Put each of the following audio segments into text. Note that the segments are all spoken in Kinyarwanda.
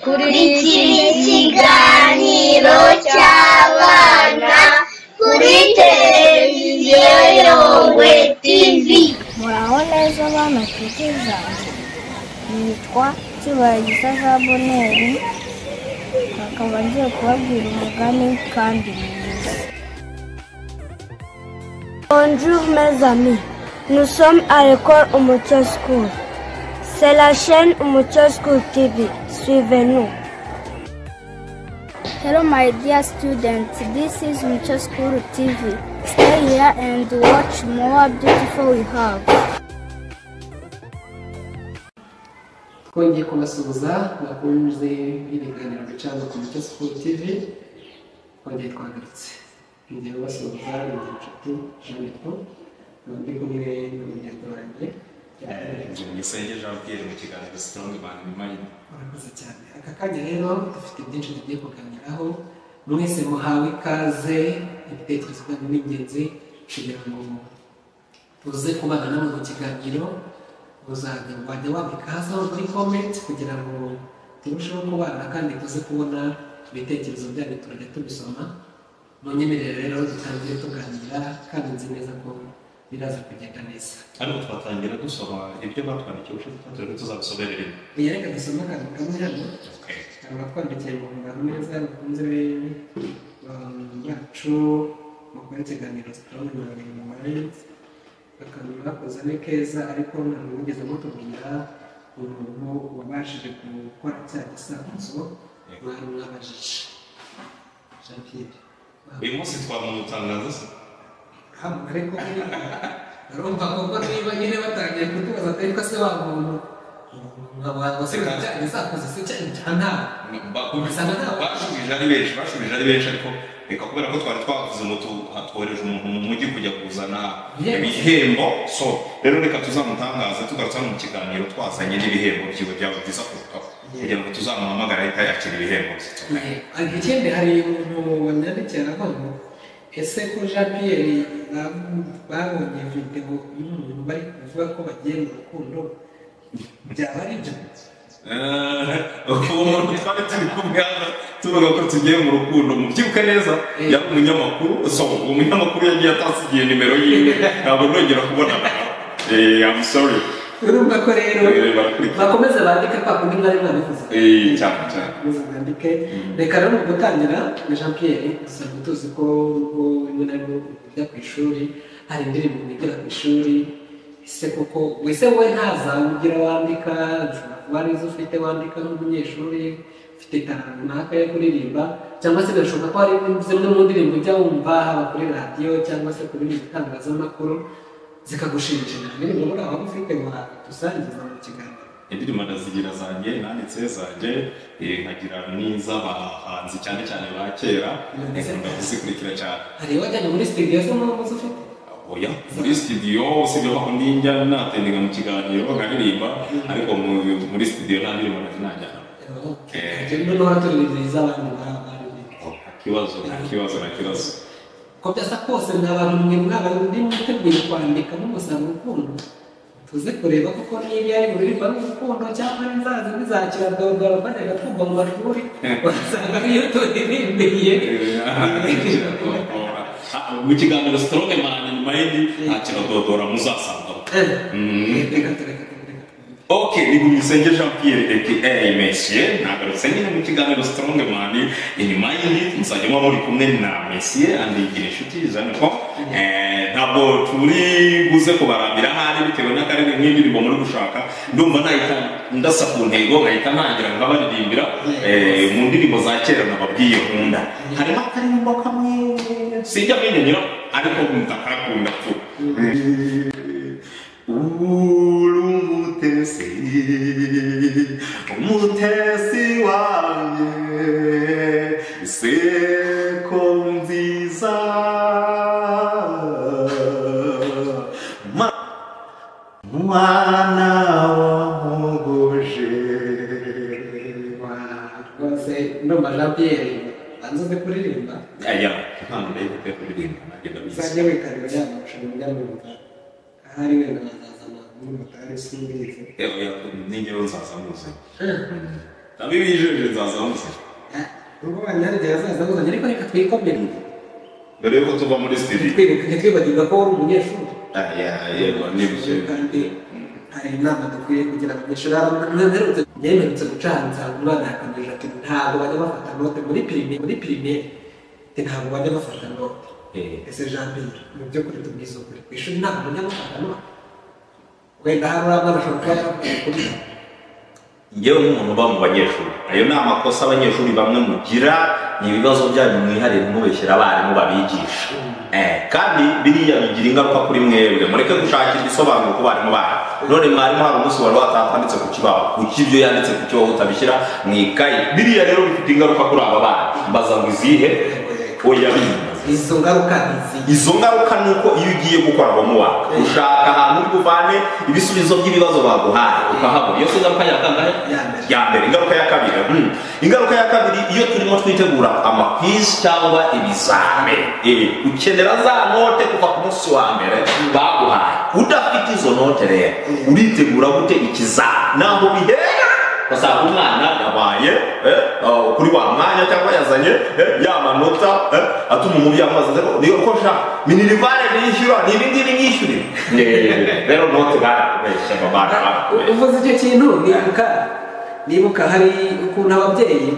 Kurikira ikiganiro cy'abana kuri televiziyo Yongwe TV. Muraho neza bana nshuti zanjye, nitwa Cyubahiro Jean Bonheur, akaba ngiye kubabwira umugani kandi mwiza. Bonjour mes amis, nous sommes à l'école Umucyo School. C'est la chaîne Umucyo School TV. Suivez-nous. Hello my dear students, this is Umucyo School TV. Stay here and watch more beautiful we have. Twongeye kubasuhuza bakunze ibiganiro bicana ku Mucyo School TV, twongeye twagarutse. Ngiye kubasuhuza ni inshuti Jean Paul, ndi kumwe n'umuryango wanjye. Ngisenge Jean Pierre mu kiganiro Strong Man in Mind. Murakoze cyane. Aka kanya rero dufite byinshi tugiye kuganiraho, mwese muhawe ikaze, ibitekerezo byanyu ni ingenzi kugira ngo tuze kubana namwe mu kiganiro. Uzajya wajya wandika hasi aho muri comment kugira ngo turusheho kubana kandi tuze kubona ibitekerezo byanyu, turajya tubisoma. Munyemerere rero dutangire tuganira kandi nzi neza ko biraza kugenda neza. Ariko twatangira dusoma ibyo batwandikiye ubushize, turebe tuzabisomerere rimwe. Oya, reka dusome akantu kamwe hano. Okay. Hari abatwandikiye ngo muraho neza bakunze bacu mukora ikiganiro Strong Man in Mind. Akantu mwakoze ni keza, ariko ntabwo mugeze mutubwira umuntu wabashije gukora cya gisakuzo mwari mwabajije. Jean Pierre. Uyu munsi twamutangaza se? Hano ariko barumva koko niba nyine batangiye kutubaza ariko se wa muntu nkaba se cya gisakuzo se cya nta Bashubije ari benshi ariko reka kubera ko twari twavuze ngo twohereje umuntu mu mujyi kujya kuzana ibihembo, so rero reka tuzamutangaze tugarutse hano mu kiganiro twazanye n'ibihembo byiwe, byaba byiza kurutaho kugira ngo tuzamuhamagare ahita yakira ibihembo bye. Ikindi hari umuntu wanyandikiye aravuga ngo ese ko Jean Pierre babonye video y'umuntu bari kuvuga ko bagiye mu rukundo, byaba ari byo? Uwo muntu twari turi kumwe hano tuvuga ko tugiye mu rukundo, mubyibuke neza yari umunyamakuru, so uwo munyamakuru yagiye atasigiye nimero yiwe, ntabwo nongera kubonana nawe. I'm sorry. Urumva ko rero bakomeze bandike kwa kundi mwari mwabivuze. Cyane cyane. Bakomeze bandike. Reka rero mu gutangira na Jean Pierre, dusanzwe tuzi ko rimwe na rimwe ujya ku ishuri, hari indirimbo mwigira ku ishuri, ese koko wese wowe ntazamugira wandika, ushobora kuba ari izo ufite wandika nk'umunyeshuri ufite talent runaka yo kuririmba, cyangwa se birashoboka ko hari zimwe mu ndirimbo ujya wumva haba kuri radiyo cyangwa se ku bindi bitangazamakuru zikagushimisha. Indirimbo muri aho ufite wadusangiza mu kiganiro? Indirimbo ndazigira zanjye, nanditse zanjye, nkagira n'iz'abahanzi cyane cyane ba kera, nkunda kuzikurikira cyane. Hari wajyanye muri studio se mu ufite? Oya, muri studio usibye ko ninjya natendeka mu kiganiro nkaririmba, ariko muri studio nta ndirimbo nari najyana. Noneho turirimbira iz'abandi baririmba. Nta kibazo, nta kibazo. Uko byasa kose nta bantu mwe mwaba ndi mwiteguye kwandika mumusaba urukundo, tuze kureba koko niba ari buririmba ari urukundo cyangwa n'izazi n'izakira dodora bajyaga twumva mu mashuri, wasanga ariyo turirimbiye. Mu kiganiro Strong Man in Mind nta kiradodora muzasangamo. Ok, ni Gumisenge Jean Pierre aka Messier, nagarutse nyine mu kiganiro Strong Man in Mind, muzajya muba muri kumwe na Messier andigira inshuti Jean Paul. Ntabwo turi buze kubarambira ahari bitewe n'akarere nk'indirimbo muri gushaka, ndumva nahita ndasa ku ntego nkahita ntangira nkabaririmbira mu ndirimbo za kera nababwiye nkunda. Harimo akaririmbo kamwe sinjya menya ariko ndakakunda tu. Uri umutesi, umutesi wanjye, iseko nziza, mwana wamugoje. Rwose ndumva Jean Pierre banza uzi kuririmba. Aya, impano ndayifite kuririmba, nagenda bizi. Uzajya wikarira ya marushanwa ujya mwumva. Ahari wenda bazazana n'umutari simbizi. Ninjyewe nzaza muzi. Ndabibijeje nzaza munsi. Ubwo banyari azaza nguzanyo, ariko reka twikomere mbere yuko tuva muri studio. Ntitwibagirwa ko wari umunyeshuri. Yego, nibyo. Kandi hari inama dukwiye kugira abanyeshuri. Mperutse guca ahantu nsanga umwana yakomeje ati ntabwo bajya bafata note muri primaire, ati ntabwo bajya bafata note. Ese Jean Pierre, mu by'ukuri tubwize ukuri, ku ishuri ntabwo bajya bafata note? Wenda hari uriya mwana ashobora kuba yaravuye kuri Njyewe nk'umuntu uba mu banyeshuri, ayo ni amakosa abanyeshuri bamwe mugira, ni ibibazo byanyu mwihariye ntimubeshyire abarimu babigisha. Kandi biriya bigira ingaruka kuri mwebwe, mureke gushakira ibisobanuro ku barimu banyu. None mwarimu hari umunsi wari watatanditse ku kibaho, kuki ibyo yanditse ku kibaho utabishyira mu ikayi? Biriya rero bifite ingaruka kuri aba bana. Mbaza ngo izihe? Oya, bizi. Izo ngaruka ni izihe? Izo ngaruka ni uko iyo ugiye gukora homework, ushaka ahantu uri buvane ibisubizo by'ibibazo baguhaye, ukahabura. Iyo si ingaruka ya kangahe? Ya mbere. Ingaruka ya kabiri. Ingaruka ya kabiri, iyo turimo twitegura amakwizi cyangwa ibizame, ukenera za note kuva ku munsi wa mbere baguhaye. Udafite izo note rero, uritegura gute ikizame? Naho bihera basanga umwana yabaye kuri wa mwanya cyangwa yazanye ya manota atuma umubyeyi amubaza ngo niyo ko sha minerivare nishyura ni ibi ngibi nyishyurira. Rero note barakubeshya baba. Uvuze icyo kintu nibuka hari ukuntu ababyeyi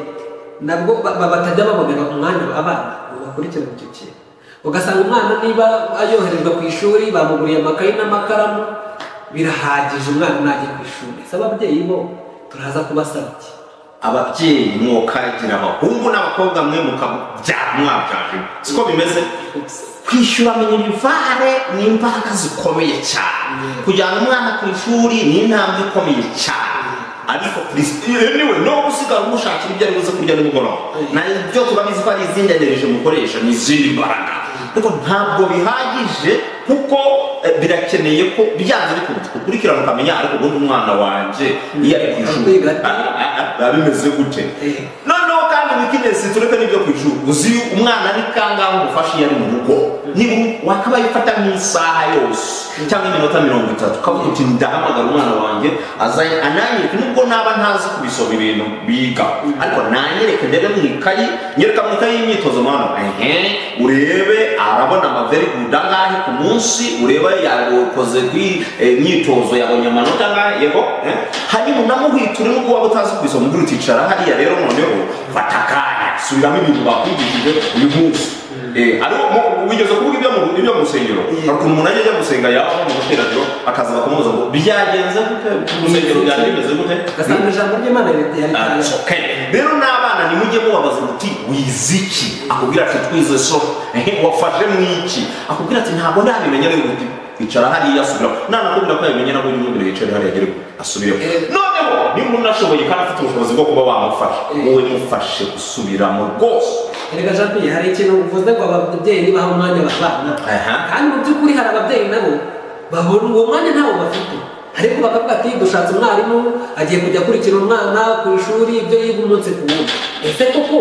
nabwo batajya babonera umwanya abana ngo bakurikirane icyo kintu. Ugasanga umwana niba ayoherejwe ku ishuri bamuguriye amakayi n'amakaramu birahagije umwana najye ku ishuri. Ese ababyeyi bo turaza kubasaba iki? Ababyeyi mwokagira abahungu n'abakobwa mwe mukabyara mwabyaje, siko bimeze? Kwishyura minerivare ni imbaraga zikomeye cyane, kujyana umwana ku ishuri ni intambwe ikomeye cyane, ariko anyway no gusigara umushakira ibyo ari buze kurya nimugoroba nabyo turabizi ko ari izindi energy mukoresha, ni izindi mbaraga, ariko ntabwo bihagije kuko birakeneye ko byanze bikunze ukurikirana ukamenya ariko ubundi umwana wanjye iyo ari ku ishuri biba bimeze gute. Noneho kandi weakness tureke n'ibyo ku ishuri, uzi umwana ni kangahe umufasha iyo ari mu rugo, niba wakabaye ufata nk'isaha yose cyangwa iminota 30 ukavuga uti ndahamagara umwana wanjye azaye ananyereke, nubwo naba ntazi kubisoma ibintu biga ariko nanyereke ndebe mu ikayi, nyereka mu ikayi y'imyitozo mwana, urebe arabona ama very good angahe ku munsi, urebe yakoze imyitozo yabonye amanota angahe, yego. Hanyuma unamuhwiture nubwo waba utazi kubisoma, ugira uti icara hariya rero noneho fata akanya subiramo ibintu bakwigishije uyu munsi. Ariko wigeze kuvuga ibyo mu rusengero, hari ukuntu umuntu ajya gusenga yaba mu materaniro akaza bakamubaza ngo byagenze gute mu rusengero, byari bimeze gute? Ugasanga ijambo ry'Imana ritari. Rero n'abana nimujye mubabaza muti wize iki? Akubwira ati twize so. Wafashe mu iki? Akubwira ati ntabwo ndabimenya. Rero uti icara hariya asubiraho, nanakubwira ko yabimenya nabwo ujye umubwira yicare hariya agere asubireho. Noneho niba unashoboye kandi afite ubushobozi bwo kuba wamufasha, wowe mufashe gusubiramo rwose. Erega Jean Pierre, hari ikintu uvuze ngo ababyeyi nibaha umwanya abana, kandi mu by'ukuri hari ababyeyi nabo babona uwo mwanya ntawo bafite, ariko bakavuga ati dushatse umwarimu agiye kujya akurikira umwana ku ishuri ibyo yiga umunsi ku wundi. Ese koko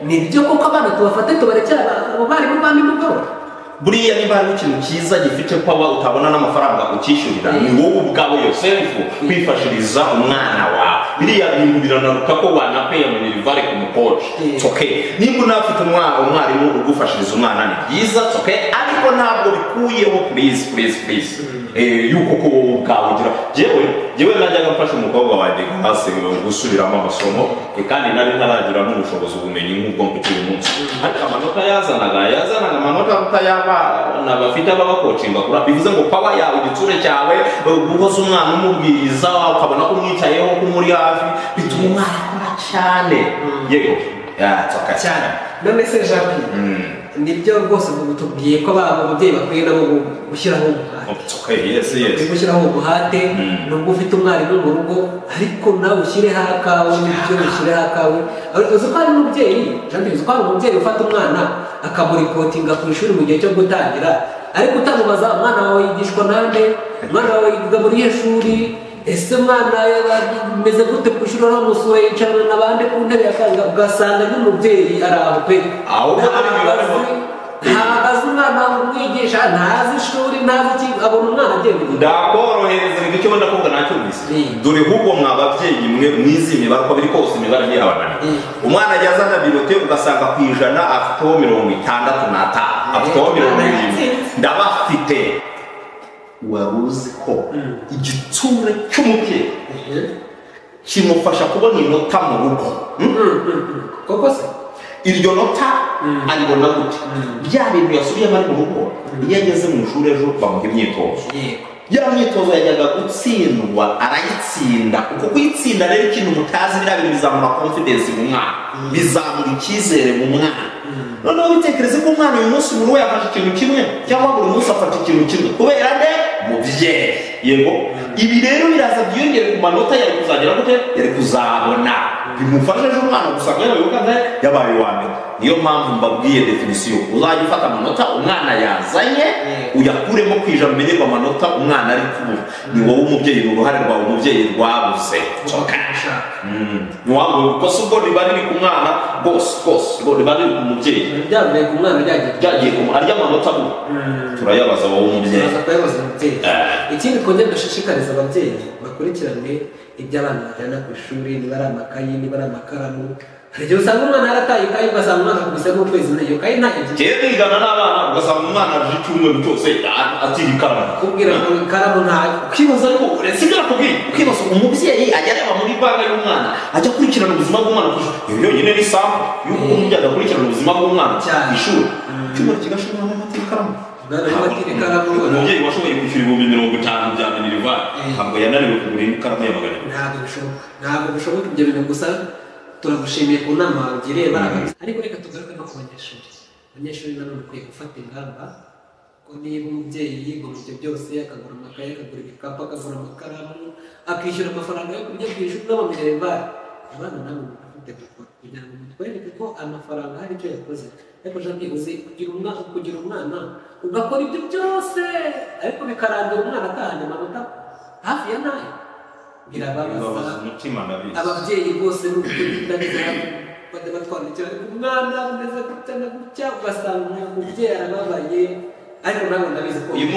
nibyo koko abana tubafate tubarekere abo barimu ba nimugoroba? Buriya niba hari ikintu cyiza gifite power utabona n'amafaranga ukishyurira, ni wowe ubwawe yourself kwifashiriza umwana wawe. Biriya bintu biranaruka ko wanapeya minerivare ku mukoci. It's okay. Niba unafite umwarimu ugufashiriza umwana ni byiza, it's okay, ariko ntabwo bikuyeho please please please yuko ko wowe ubwawe ugira. Jewe najyaga mfasha umukobwa wanjye hasi gusubiramo amasomo, kandi nari ntaragira n'ubushobozi ubumenyi nk'ubwo mfite uyu munsi, ariko amanota yazanaga amanota atayabana bafite ababakocinga kura, bivuze ngo power yawe, igitsure cyawe, guhoza umwana umubwiriza ukabona ko umwicayeho ko umuri hafi, bituma umwana akora cyane. Yego, cyane. None se Jean Pierre, nibyo rwose tubwiye ko ababyeyi bakwiye nabo gushyiraho umuhate. Gushyiraho umuhate nubwo ufite umwarimu mu rugo, ariko nawe ushyireho akawe, nibyo ushyireho akawe. Uzi ko hari umubyeyi, Jean Pierre, uzi ko hari umubyeyi ufata umwana akamuripotinga ku ishuri mu gihe cyo gutangira, ariko utamubaza umwana wawe yigishwa nande, umwana wawe yiga muri irihe shuri, ese umwana ameze gute ku ishuri, uramusura yicarana n'abandi ku ntebe ya kanga, ugasanga n'umubyeyi ari aho pe, ntazi umwana umwigisha, ntazi ishuri, ntazi iki, abona umwana agenda. Ndakorohereza icyo ndakubwira nacyo. ndabizi. Dore hubwo mwa babyeyi mwe mwizi imibare uko biri kose imibare ntiyabananiye. Umwana ajya azana birote ugasanga ku ijana afiteho 65, afiteho 70. Ndabafite. Wari uzi ko igitsure cy'umubyeyi kimufasha kubona inota mu rugo. Koko se iryo nota aribona gute? Bya bintu yasubiyemo ari mu rugo, iyo ageze mu ishuri ejo bamuha imyitozo. Ya myitozo yajyaga gutsindwa arayitsinda. Uko kuyitsinda rero ikintu mutazi, biriya bintu bizamura confidence mu mwana, bizamura icyizere mu mwana. Noneho bitekereze ko umwana uyu munsi umuntu we yafashe ikintu kimwe, cyangwa buri munsi afata ikintu kimwe kubera nde? Mubyeyi. Yego, ibi rero biraza byiyongere ku manota yari kuzagera gute? Yari kuzabona. Bimufasha ejo umwana gusanga yabaye uwa mbere. Niyo mpamvu mbabwiye definition, uzajya ufata amanota umwana yazanye uyakuremo ku ijana umenye ngo amanota umwana ari kubura. Ni wowe umubyeyi, ni uruhare rwawe umubyeyi rwabuze. Ni kosa ubwo riba riri ku mwana rwose, ubwo riba riri ku mubyeyi. Byavuye ku mwana ryagiye ku arya amanota abura. Turayabaza wowe umubyeyi. Ikindi twongera dushishikariza ababyeyi bakurikirane ibyo abana bajyana ku ishuri, niba ari amakayi, niba ari amakaramu. Hari igihe usanga umwana yarataye ikayi, ugasanga umwana akubise nk'ukwezi n'iyo kayi ntayo. Kera nigana n'abana ugasanga umwana aje icyumweru cyose atira ikaramu. Kubwira ngo ikaramu ntayo. Ukibaza ariko uretse ibyo nakubwiye, ukibaza umubyeyi ajya areba muri banki y'umwana, ajya akurikirana ubuzima bw'umwana ku ishuri. Iyo yonyine ni sample y'uko umubyeyi adakurikirana ubuzima bw'umwana ku ishuri. Icyumweru kigashira umwana atira ikaramu. Umubyeyi washoboye kwishyura 50,000 bya minerval ntabwo yananiwe kugura ikaramu ya 200. Ntabwo bishoboka ibyo bintu. Gusa turagushimiye ku nama wagiriye barakazi. Ariko reka tugaruke no ku banyeshuri. Abanyeshuri nanone ukwiye gufata ingamba ko niba umubyeyi yigomwa ibyo byose, akagura amakaye, akagura ibikapu, akagura amakaramu, akishyura amafaranga yo kurya ku ishuri n'amaminerval, abana nabo bafite gukora kugira ngo mutwereke ko amafaranga hari icyo yakoze. Ariko Jean Pierre, uzi kugira umwana ugakora ibyo byose ariko bikarangira umwana atahanye amanota hafi ya nayo, birababaza ababyeyi bose. N'ukuri batwandikira umwana umeze gutya na gutya, ugasanga umubyeyi arababaye. Ariko nawe ndabizi ko uyu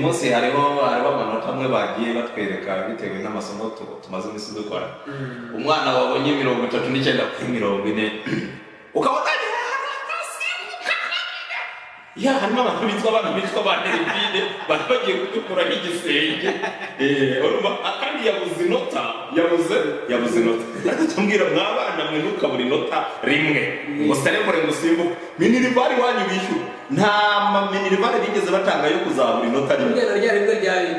munsi hariho amanota amwe bagiye batwereka bitewe n'amasomo tumaze iminsi dukora. Umwana wabonye 39 kuri 40 ukabona ya harimo abantu bitwa ba Delphine bari bagiye kudukuraho igisenge. Urumva kandi yabuze inota, yabuze inota. Ariko tumbwira mwabana mwe ntukabura inota rimwe ngo serebure ngo usimbuke. Minerval wanyu bishyura, nta minerval bigeze batanga yo kuzabura inota rimwe.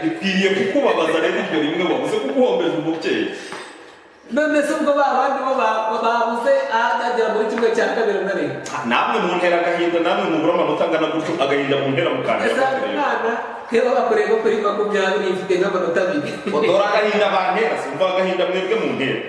Bikwiriye kukubabaza rero iryo rimwe wabuze kuko uhombeje umubyeyi. None se ubwo babandi bo babuze ahagera muri kimwe cya kabiri na rimwe? Namwe muntera agahinda, namwe mubura amanota angana gutyo, agahinda muntera mukanda. Ese umwana twebwe bakoreye ko kuri 20 ifite nk'amanota 2. Dore agahinda bantera, simva agahinda mwebwe muntera.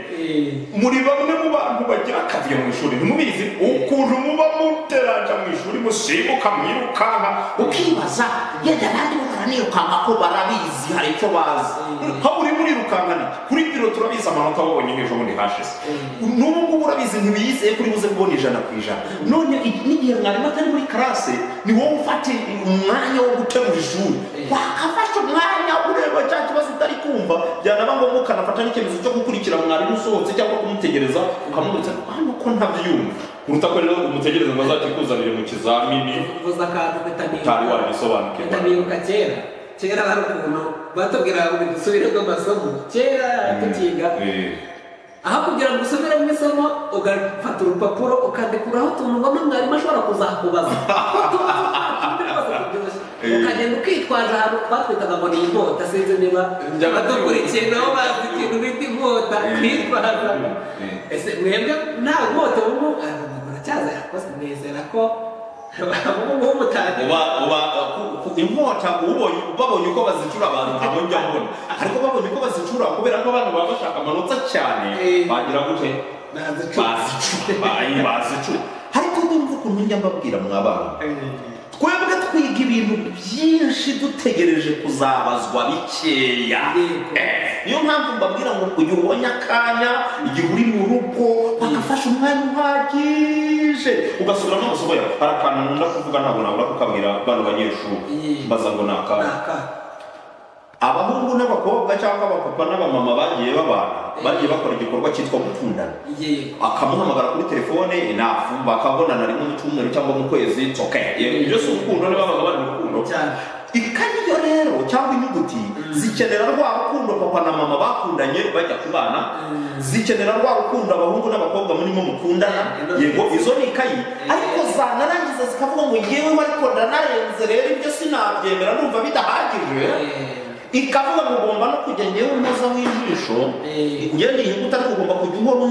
Muri bamwe mu bantu bagira akavuyo mu ishuri, ntimubizi ukuntu muba muteranja mu ishuri, musimbuka mwirukanka, ukibaza yenda abandi bo baranirukanka ko barabizi hari icyo bazi. Aho uri murirukanka ni kuri biro turabizi amanota wabonye ejo bundi hashize. N'ubu ngubu urabizi ntibiyizeye kuri buze kubona 100%. None n'igihe mwarimu atari muri classe, ni wowe ufata umwanya wo gutegura ishuri. Wakafasha umwanya ureba cya kibazo utari kumva, byanaba ngombwa ukanafata n'icyemezo cyo gukurikira mwarimu usohotse cyangwa kumutegereza ukamubwira hano ko ntabyumva. Kuruta ko rero umutegereza ngo azakikuzanire mu kizamini utari wabisobanukirwa. Ndanibuka kera bari ukuntu batubwira ngo dusubiremo amasomo kera tukiga. Aho kugira ngo usubire mu isomo ugafata urupapuro ukandikuraho utuntu ubona mwarimu ashobora kuzakubaza, ukagenda ukitwaje ahantu twatwitaga ngo ni inkota, sinzi niba badukurikiye nabo bazi ikintu bita inkota twitwaza. Ese mwebwe nta nkota ubu muracyaza? Yakoze nizera ko inkota babonye uko bazicura abantu ntabwo njya mbona, ariko babonye uko bazicura kubera ko abantu baba bashaka amanota cyane bagira gute? Bazicura. Ariko ndumva ukuntu njya mbabwira mwabana, twebwe twiga ibintu byinshi dutegereje kuzabazwa bikeya. Niyo mpamvu mbabwira ngo uyu ubonye akanya igihe uri mu rugo bakafasha umwanya uhagije ugasubiramo amasomo yawe. Hari akantu nkunda kuvuga ntabwo nabura kukabwira bano banyeshuri, mbaza ngo ni akahe? Abahungu n'abakobwa n'abakobwa cyangwa abapapa n'abamama bagiye babana, bagiye bakora igikorwa cyitwa gukundana, akamuhamagara kuri telefone enough, bakabonana rimwe mu cyumweru cyangwa mu kwezi, it's okay. Ibyo si urukundo, niba babaga bari mu rukundo. Ikayi yo rero cyangwa inyuguti zikenera rwa rukundo papa na mama bakundanye bajya kubana, zikenera rwa rukundo abahungu n'abakobwa murimo mukundana. Yego izo ni ikayi, ariko zanarangiza zikavuga ngo yewe ariko ndanarenze rero ibyo sinabyemera numva bidahagije. Ikavuga ngo ugomba no kujya ngewe umpoza w'ijisho, ngende inyuguti ariko ugomba kujya uhora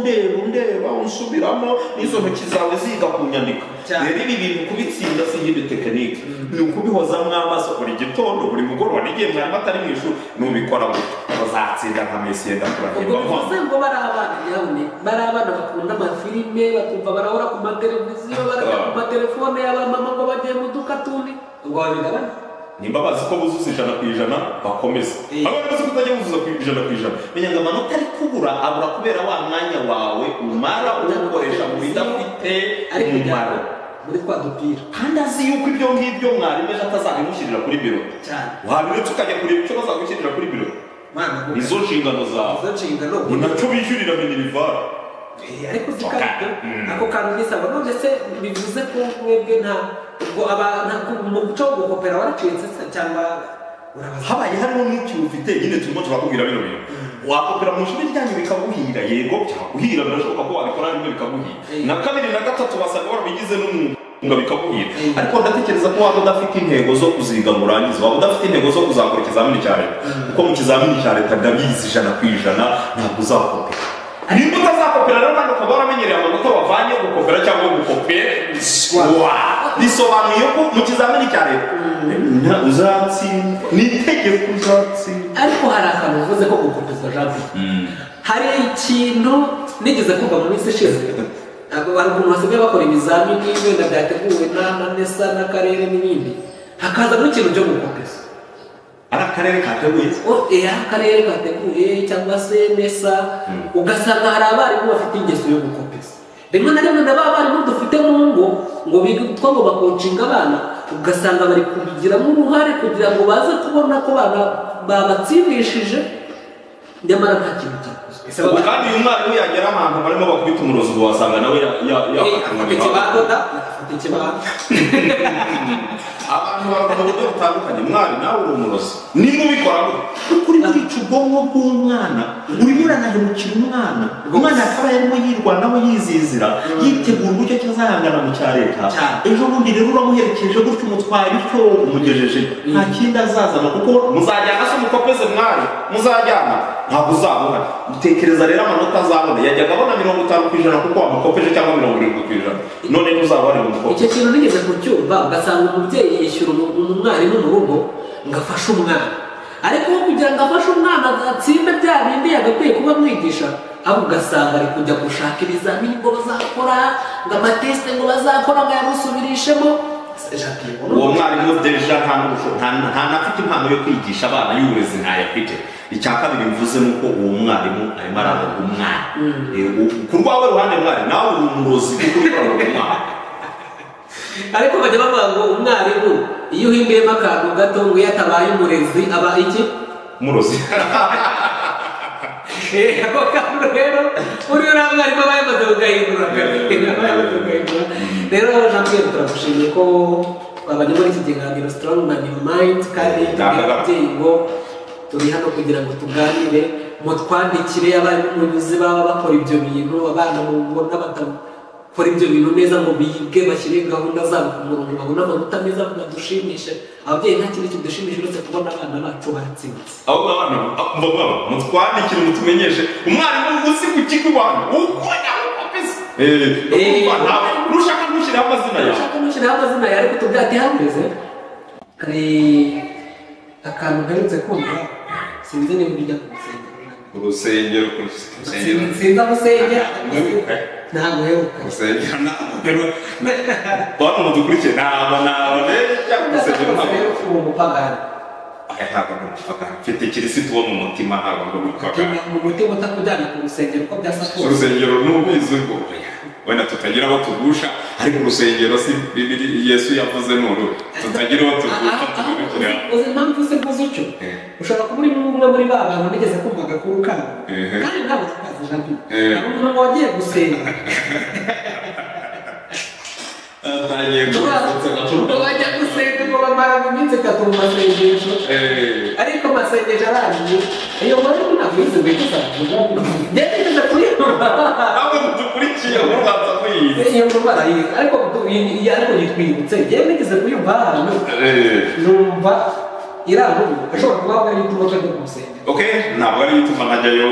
undeba unsubiramo n'izo ntoki zawe ziga kunyandika. Rero ibi bintu kubitsinda si iyindi tekinike, ni ukubihozamo amaso buri gitondo buri mugoroba n'igihe mwarimu atari mu ishuri. Nubikora gutyo uzatsinda nka Messi ndakurahira. Ubwo bivuze ngo bari abana nyabune, bari abana bakunda amafilime, bakumva barahora ku mateleviziyo, barajya ku matelefone y'abamama ngo bagiye mu dukatuni, ubwo babigabanya. Nimba bazi ko buzuza 100% bakomeza, abandi bazi ko utajya buzuza 100%. Menya ngo amanota ari kubura abura kubera wa mwanya wawe umara uwukoresha mu bidafite umumaro muri twa dupira, kandi azi yuko ibyo ngibyo mwarimu ejo atazabimushyirira kuri biro. Wabiretse ukajya kureba icyo bazagushyirira kuri biro, nizo nshingano zawe, ni nacyo bishyurira minerivare. Ariko zikabyo ako kantu nisaba. None se bivuze ko mwebwe nta ubwo mu muco wo gukopera waracitse cyangwa urabaza? Habaye harimo n'ikintu ufite nyine turimo turakubwira bino bintu. Wakopera mu ishuri ryanyu bikaguhira, yego byaguhira, birashoboka ko wabikora rimwe bikaguhira, na kabiri na gatatu basanga warabigize n'umwuga bikaguhira. Ariko ndatekereza ko waba udafite intego zo kuziga ngo urangize, waba udafite intego zo kuzakora ikizamini cya leta, kuko mu kizamini cya leta ndabizi 100% ntabwo uzakopera. Nimba utazakopera rero kandi ukaba waramenyereye amanota wavanye gukopera cyangwa gukopera, bisobanuye ko mu kizamini cya leta uzatsinda, ni itegeko uzatsinda. Ariko hari akantu uvuze ko gukopeza Jean Pierre, hari ikintu nigeze kumva mu minsi ishize, hari ukuntu basigaye bakora ibizamini wenda byateguwe na NESA n'akarere n'ibindi, hakazamo ikintu cyo gukopeza. Ari akarere kateguye, akarere kateguye cyangwa se NESA, ugasanga hari abarimu bafite ingeso yo gukopeza. Rimwe na rimwe na ba barimu dufite mu ngo ngo bitwa ngo bakocinga abana, ugasanga bari kubigiramo uruhare kugira ngo baze kubona ko abana babatsindishije, nyamara nta kintu cyakozwe. Kandi uyu mwarimu yagera ahantu barimo bakubita umurozi ngo wasanga nawe yafata ikibando. Abantu baroga mu buryo butandukanye. Mwari nawe uri umurozi, nimba ubikora gutyo kuko urimo urica ubwonko bw'umwana, urimo uranahemukira umwana. Umwana akaba yarimo yirwanaho yizizira, yitegura uburyo ki azahangana mu cya leta. Ejo bundi rero uramuherekeje gutyo, umutwaye bityo umugejeje, nta kindi azazana kuko muzajyana se umukopeze mwari muzajyana ntabwo uzabona. Utekereza rero amanota azabona, yajyaga abona 50% kuko wamukopeje cyangwa 70%, none ntuzaba wari umukopeje. Icyo kintu nigeze kucyumva, ugasanga umubyeyi yishyura umwarimu mu rugo ngo afashe umwana, ariko kugira ngo afashe umwana atsinde bya bindi yagakwiye kuba amwigisha, ahubwo ugasanga ari kujya gushaka ibizamini ngo bazakora, ngo amatesite ngo bazakora ngo yamusubirishemo. Uwo mwarimu deja ntanafite impano yo kwigisha abana y'uburezi, ntayafite. Icya kabiri mvuze ni uko uwo mwarimu arimo araroga umwana. Ku rwawe ruhande mwari nawe uri umurozi kuko uri kuroga umwana. Ariko bajya bavuga ngo umwarimu iyo uhimbiyemo akantu gato ngo iyo atabaye umurezi aba iki? Umurozi. Ako kantu rero uriya uriya mwarimu aba yamaze kugahindura. Rero Jean Pierre turagushimiye ko twabanye muri iki kiganiro Strong Man in Mind, kandi ababyeyi ngo turi hano kugira ngo tuganire, mutwandikire abarimu munyuze baba bakora ibyo bintu, abana mubona batakora ibyo bintu neza ngo bige bashyire gahunda zabo ku murongo, babone amanota meza badushimishe. Ababyeyi nta kindi kidushimisha uretse kubona abana bacu batsinze. Ahubwo abana mutwandikire mutumenyeshe umwarimu uzi ku kigo iwanyu ukora gukopeza. Nushaka ntushyiraho amazina yawe, ushaka ntushyiraho amazina yawe, ariko tubwira ati hameze. Hari akantu mperutse kumva, sinzi niba ujya ku rusengero. Ku rusengero, sinzi aho usengera, ntabwo uheruka. Urusengero ntabwo uheruka. Bantu mudukurikiye ntabwo njya ku rusengero, ntabwo uwo mupagani. Ntabwo ndi umupagani, mfite kirisitu wo mu mutima, ntabwo ndi umupagani. Mu mutima utakujyana ku rusengero uko byasa kose. Urusengero n'ubizi ngo Wenda tutagira aho tugusha, ariko urusengero si Bibiri Yesu yavuze nuru tutagira aho tugusha tugarukira. Uzi impamvu se mvuze utyo? Ushobora kuba uri umwe muri ba bantu nigeze kumva agakuru kabo, kandi ntabwo tukazi nabyo. Hari umuntu wagiye gusenga, bajya gusenga ngo bamara iminsi 3 mu masengesho, ariko amasengesho arangiye iyo nkuru ntabwo yize ngo icyo uzavuga ngerageza kuyumva. Ntabwo dukurikiye nkuru baza kuyizi iyo nkuru barayizi, ariko yitwibutse njyewe nigeze kuyumva ahantu numva irankuru ashobora kuba ari ituma utajya ku rusengero. Okay, ntabwo ari ituma ntajyayo,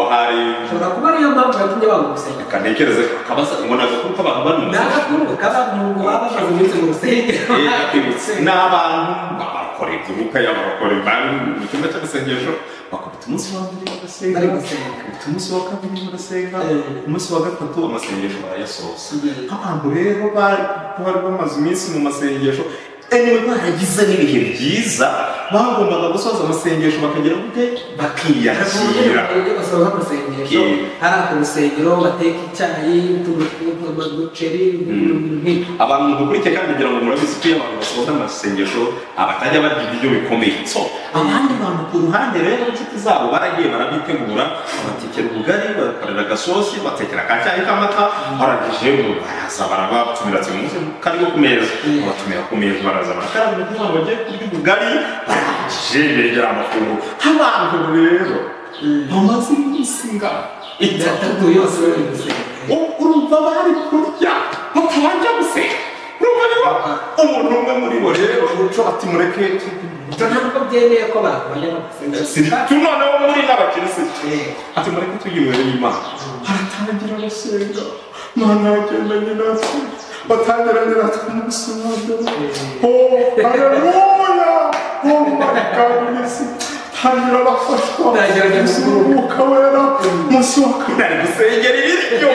ahari ashobora kuba ariyo mpamvu yatumye banga urusengero. Reka ntekereze kabasa ngo ni agakuru k'abantu bari mu Ni agakuru k'abantu baba bamaze iminsi mu rusengero. Ni abantu bakora iby'ubukwe, bakora bari mu cyumba cy'amasengesho, bakubita umunsi wa mbere barasenga, bakubita umunsi wa kabiri barasenga, umunsi wa gatatu amasengesho barayasoza. Abantu rero bari bamaze iminsi mu masengesho, anyway baragize n'ibihe byiza, bagombaga gusoza amasengesho bakagera gute bakiyakira. Iyo basoza amasengesho hari ku rusengero bateka icyayi, uduceri. Abantu dukurikiye kandi kugira ngo murabizi ko iyo abantu basoza amasengesho abatajya barya ibiryo bikomeye. So abandi bantu ku ruhande rero inshuti zabo baragiye barabitegura, batekera ubugari, bakorera agasosi, batekera ka cyayi k'amata, barangije baraza barabatumira ati muze kariho ku meza, babatumira ku meza, baraza barakaraba kugira ngo bajye kurya ubugari, barangije begera amafunguro. Abantu rero bamaze iminsi 3 yose bari gusenga, urumva bari kurya batabanje gusenga. Urumva niba umuntu umwe muri bo rero uco ati mureke ntabwo byemeye ko abantu bajya gusenga, si noneho muri n'abakirisitu, ati mureke tujye imbere y'Imana. Haratangira gusenga, Mana yagendanye natwe, batangiranye natwe umunsi wa mbere. Oh haleluya, oh my God, tangira arafashwa, umwuka wera, umunsi wa kabiri ari gusengera ibiryo,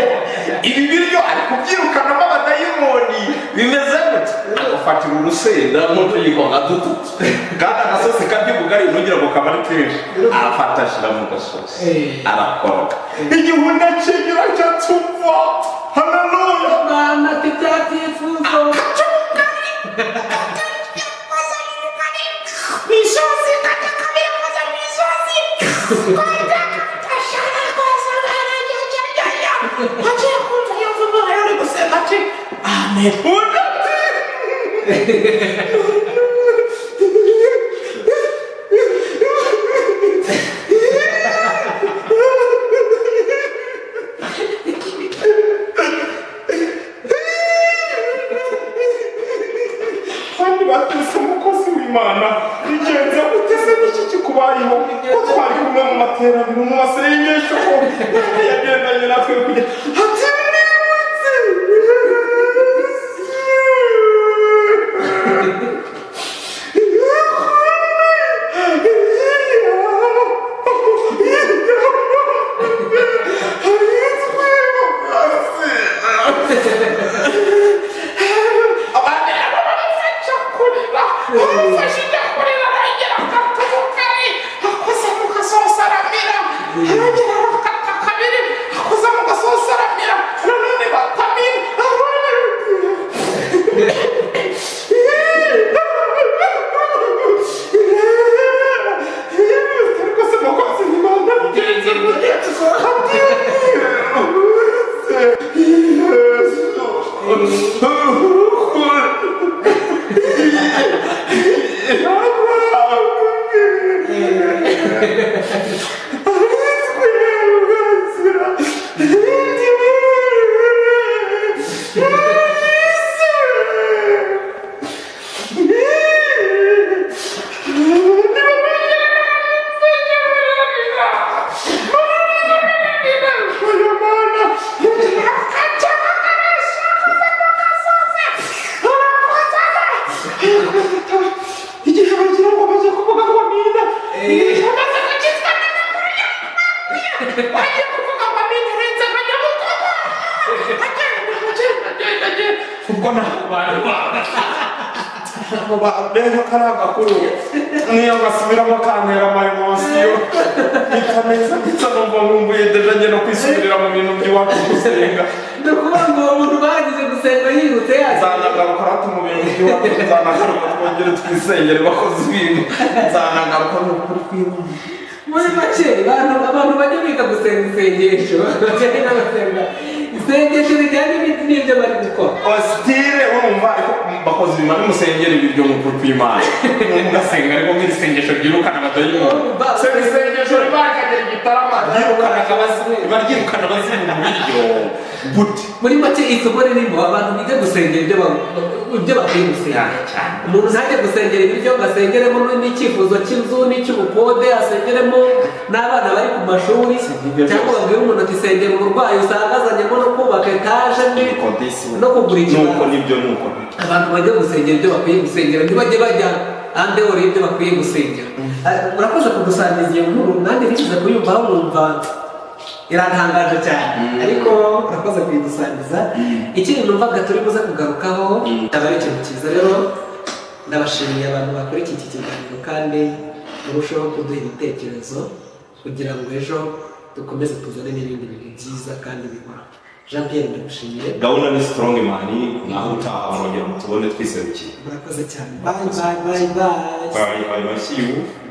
ibi biryo ari kubyirukanamo abadayimoni bimeze gute, agafatira urusenda n'utuyiko nka dutatu, kandi agasosi kaby'ubugari ntugira ngo kaba ari kenshi, arafata ashyira mu gasosi arakoroga, igihunda kigira cyatuva. Haleluya, Mana tibyifuzo Amen. Kandi batuse umukozi w'Imana igenza utese n'iki kikubayeho, ko twari kumwe mu materaniro mu masengesho, ko yagendanye natwe kujya ati nibutse. Ubwo ntabwo bari rero kari agakuru niyo gasubiramo kantera amayemosiyo ikameza ndetse numva nkumbuye deja njye no kwisubirira mu bintu by'iwacu gusenga. Ni ukuvuga ngo yirutse yagiye. Nzanagaruka rata mu bintu by'iwacu, nzanagaruka twongere twisengere bakozi b'ibintu, nzanagaruka ni ukuri kw'Imana. Muri make, abantu bajya biga gusenga isengesho, bajya basenga isengesho rijyanye n'ibyo bari gukora. Ositire urumva, ariko bakozi b'Imana nimusengere ibiryo mu ukuri kw'Imana, mugasenga ariko nk'isengesho ryirukana abadayimoni. Senga isengesho riba rikagera igitarama ryirukana abazimu, riba ryirukana abazimu mu biryo gute? Muri make, isomo ririmo, abantu biga gusengera ibyo bakwiye gusenga. Cyane. Umuntu ntajya gusengera ibiryo ngo asengeremo n'icyifuzo cy'inzu n'icy'ubukode, asengeremo n'abana bari ku mashuri, ibyo cyangwa byose. Babwire umuntu ati sengera umurwayi, usanga azanyemo no kubaka etaje no kugura Nuko ikibanza. Nibyo, nuko. Abantu bajya gusengera ibyo bakwiye gusengera, ntibajye bajya en dehors y'ibyo bakwiye gusengera. Urakoze kudusangiza iyo nkuru, nanjye nigeze kuyumvaho numva irantangaje cyane, ariko urakoze kuyidusangiza. Ikindi numvaga turi buze kugarukaho aba ari ikintu cyiza. Rero ndabashimiye abantu bakurikiye iki kiganiro, kandi murusheho kuduha ibitekerezo kugira ngo ejo dukomeze tuzane n'ibindi bintu byiza kandi bihoraho. Jean Pierre, ndagushimiye. Gahunda ni Strong Man, naho utaha barongera mutubone twiserukiye. Murakoze cyane, bye bye bye bye. Bye bye bye, see you.